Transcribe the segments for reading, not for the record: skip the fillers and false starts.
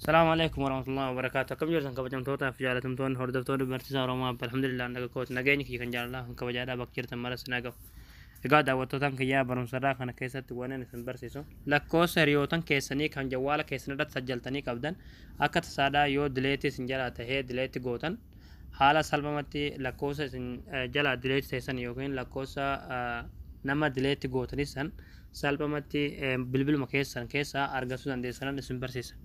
Salaamu alaikum warahmatullahi wabarakatuh. Akkam jirtan kabajamtootaa fi jaalatamtoonni hordoftoonni barsiisaa Oromoo Abbaa? Alhamdulillah, naga kooti. Nageenyi kiyya kan jaalalaa kan kabajaadhaa bakka jirtan maras na gahu. Egaa daawwattootaan kiyyaa, barumsarraa kana keessatti waan inni isin barsiisu lakkoofsa hiriyootan keessanii kan jawwaala keessan irratti sajjaltanii qabdan akka tasaadhaa yoo delete isin jalaa tahee delete gootan, haala salphumatti lakkoofsa isin jalaa delete ta'e yookiin lakkoofsa nama delete gootanis san salphumatti bilbiluma keessan keessaa argachuu dandeessanan isin barsiisa.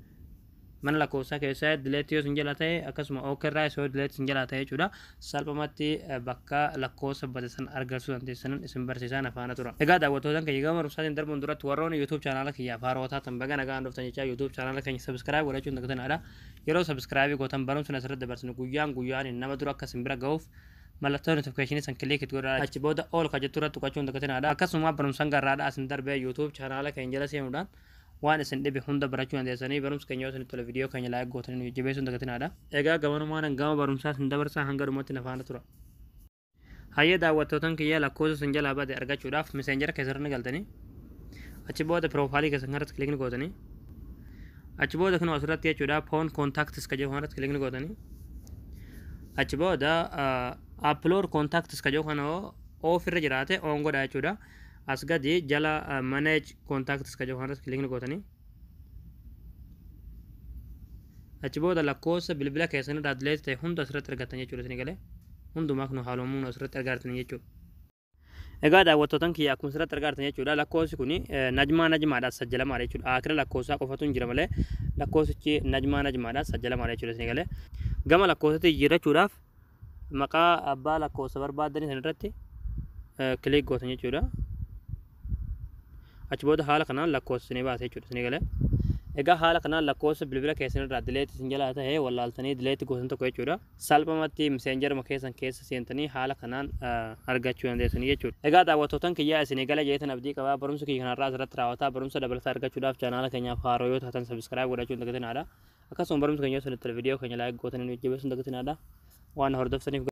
Mana lakkoofsaa keessaa delete yoo isin jala ta'e, akkasuma OK irraa yoo delete isin jalaa ta'e jechuudha, salphumatti bakka lakkoofsa bade san argachuu dandeessanan isin barsiisaa, afaana tura. Egaa daawwattootaan keenya, gama barumsaatiin darbuun duratti warroonni YouTube chaanaala kiyyaaf haarotaa tan baga nagaan dhuftan jechaa, YouTube chaanaala keenya subscribe godhachuun dagatanadha. Yeroo subscribe gootan barumsa asirratti dabarsinu guyyaan guyyaan nama dura akka isin bira ga'uuf mallattoo notification san click itti godhaa, achi booda all ka jettu irratti tuqachuun dagatanadha. Akkasuma barumsaan garraadha asin darbee YouTube chaanaala keenya jala seenuudhaan waan isin dhibe hunda barachuu dandeessanii. Barumsa keenya yoo isinitti tole, viidiyoo keenya like gootanii nu jajjabeessuun dagatinaadha. Egaa gamanumaan gama barumsaa isin dabarsaa, hanga dhumatti na faana tura. Hayyee daawwattootan kiyya, lakkoofsa isin jalaa bade argachuudhaaf Messenger keessatti ni galtanii, achi booda profile keessan irratti click ni gootanii, achi booda kun asirratti jechuudha, phone contacts ka jedhu kanarratti click ni gootanii, achi booda upload contacts ka jedhu kana off irra jiraate on godha jechuudha. As gadi jala manage contacts ka jedhu kanarratti click ni gootanii, achi booda lakkoofsa bilbila keessan irraa delete ta'e hunda asirratti argattan jechuudha. Isin galee hundumaa kun haalomuu asirratti argattan jechuudha. Egaa daawwattootan kiyya, akkuma asirratti argattan jechuudha, lakkoofsi kun najmaa najmaadhaan sajjalamaadha jechuudha. Akira lakkoofsaa qofatu hin jira malee lakkoofsichi najmaa najmaadhaan sajjalamaadha jechuudha. Isin galee gama lakkoofsatti jijjiirrachuudhaaf maqaa abbaa lakkoofsa barbaaddanii san irratti click gootan jechuudha. Achi booda haala kanaan lakkoofsa isinii baasa jechuudha. Isin galee egaa haala kanaan lakkoofsa bilbila keessan irraa delete isin jalaa ta'ee wallaaltanii delete gootan tokko jechuudha, salphumatti Messengeruma keessan keessa seentanii haala kanaan argachuu dandeessanii jechuudha. Egaa daawwattootan kiyyaa, isinii gala jeetan abdii qabaa. Barumsa kiyya kanarraa asirratti raawwataa. Barumsa dabalataa argachuudhaaf chaanaala keenyaaf haaroo yoo taatan subscribe godhachuu hin dagatinaadha. Akkasuma barumsa keenya yoo isinitti tole, viidiyoo keenya like gootanii nu jajjabeessuu hin dagatinaadha. Waan hordoftaniif